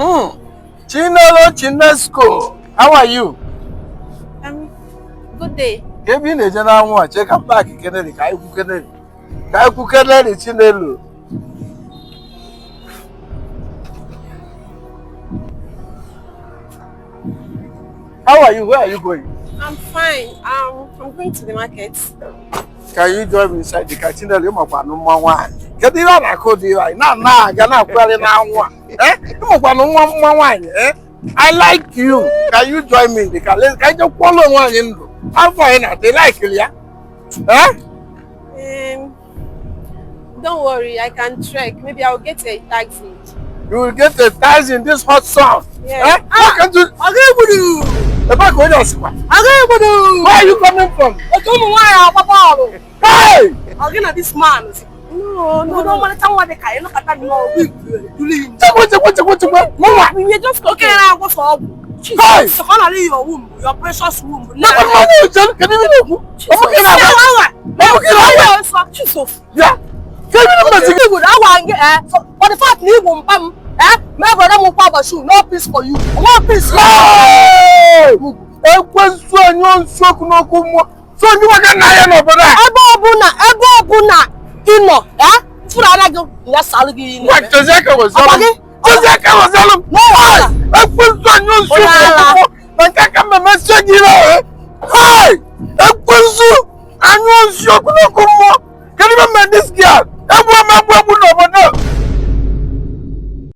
Chinelo Chinesco, how are you? Good day. Ka ebe ị na-eje n'anwụ a, chee ka m park keneli ka anyị kwu keneli. Ka anyị kwu keneli Chinelo. How are you? Where are you going? I'm fine. I'm going to the market. Can you join me inside the car? Chinelo, ị makwanụ mma nwaanyị. Kedu ihe a na-akụ ụdị ihe anyị na na-aga na-akwụgharị n'anwụ a? Eh? Ị makwanụ nwa mma nwaanyị. Eh? I like you. Can you join me in the car? Let's ka anyị jee kwụọla onwe anyị ndụ. Afọ anyị na-ata, ị like ya? Eh? Don't worry, I can trek. Maybe I'll get a taxi. You will get a taxi in this hot sun. Yeah. Eh? How can you? Ọ ga-egbudu! Ebe a ka onye ọsịkwa. Ọ ga-egbudu! Where are you coming from? Otu ụmụ nwaanyị agba bọọlụ. Hey! Ọ gị na this man si. No, no, Obodo no. ọmalịcha nwa dị ka ị nọkọta nnọọ duru iyi. Chekwe, chekwe, chekwe, chekwe. Mụnwa. We were just talking. Okenye na-agwọsọ ọgwụ. Hey! Sọ ka ọ nara your womb, your precious womb. Chekwe, mmanụ uche, kedu ihe na-ekwu? Ọ bụ ka ị na-agwa? Ọ bụ ka ị na-agwa? Jisọs. Bịa. Kedu ihe mmasị gị? Igbo agwa gị eh for the fact na igbo mpa m eh mee brother m kwa agbashu, no peace for you, no peace. Hey! Ekwensu anyụ nsu okwu n'okwu mmụọ. So ndị nwoke nna ya n'obodo a. Ebe ọbụla ị nọ eh fụrụ anya gị ya salụ gị ihe Ngwa, na-eme. chezie aka weziọlụ Ọkwa m. gị? Chezie aka weziọlụ m. No wahala.